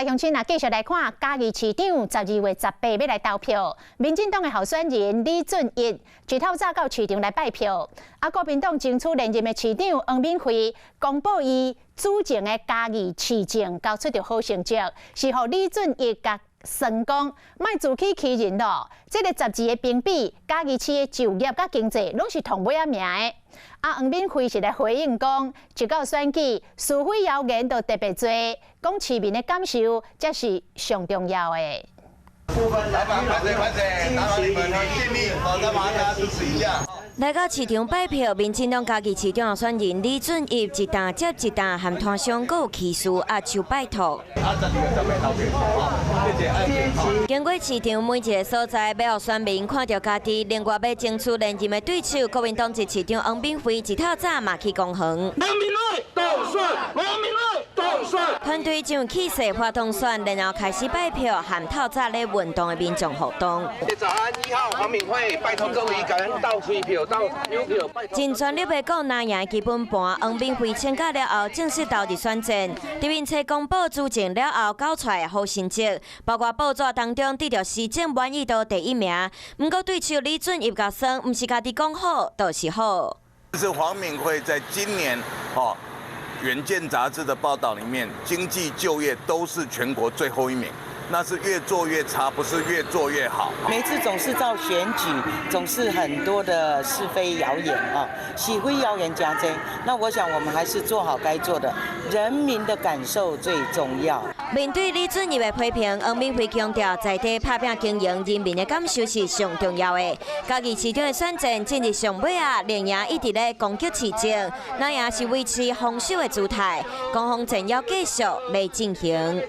來鄉親啊，繼續來看嘉義市長12月18欲來投票，民進黨的候選人李俊逸一透早到市場來拜票。啊，國民黨爭取連任的市長黃敏惠公布伊主政的嘉義市政交出著好成績，是予李俊逸共酸講，莫自欺欺人囉。這個12个評比，嘉義市的就業佮經濟攏是頭尾仔名的。啊，黃敏惠是來回應講，一到選舉是非謠言就特別濟，講市民的感受才是上重要的。來吧，拍謝拍謝，打擾你們，盡力，好，再麻煩大家支持一下。來到市場拜票，民進黨嘉義市長候選人李俊逸一擔接一擔，和攤商閣有起事握手拜託。啊，12月18投票，謝謝，愛心。經過市場每一个所在，欲予選民看著家己，另外欲爭取連任的對手，國民黨籍市長黃敏惠一透早嘛去公園。黃敏惠當選，黃敏惠當選。團隊將氣勢發動選，然後開始拜票，和透早咧運動的民眾互動。早安，1號黃敏惠，拜託各位，感恩到吹票到牛票。盡全力欲顧藍營基本盤，黃敏惠請假了後，正式投入選戰。佇面冊公布主政了後，交出來好成績，包括報紙當中得著市政滿意度第一名。毋過對手李俊逸共酸，毋是家己講好，就是好。這是黃敏惠在今年哦《遠見》雜誌的報道裡面，經濟就業都是全國最後一名。那是越做越差，不是越做越好。每次總是到選舉，總是很多的是非謠言啊，是非謠言加增。那我想我們還是做好該做的，人民的感受最重要。面對李俊逸的批評，黃敏惠強調，在地拍拚經營，人民的感受是上重要的。嘉義市長的選戰進入上尾仔，綠營一直咧攻擊市政，藍營是維持防守的姿態，攻防戰猶繼續咧進行。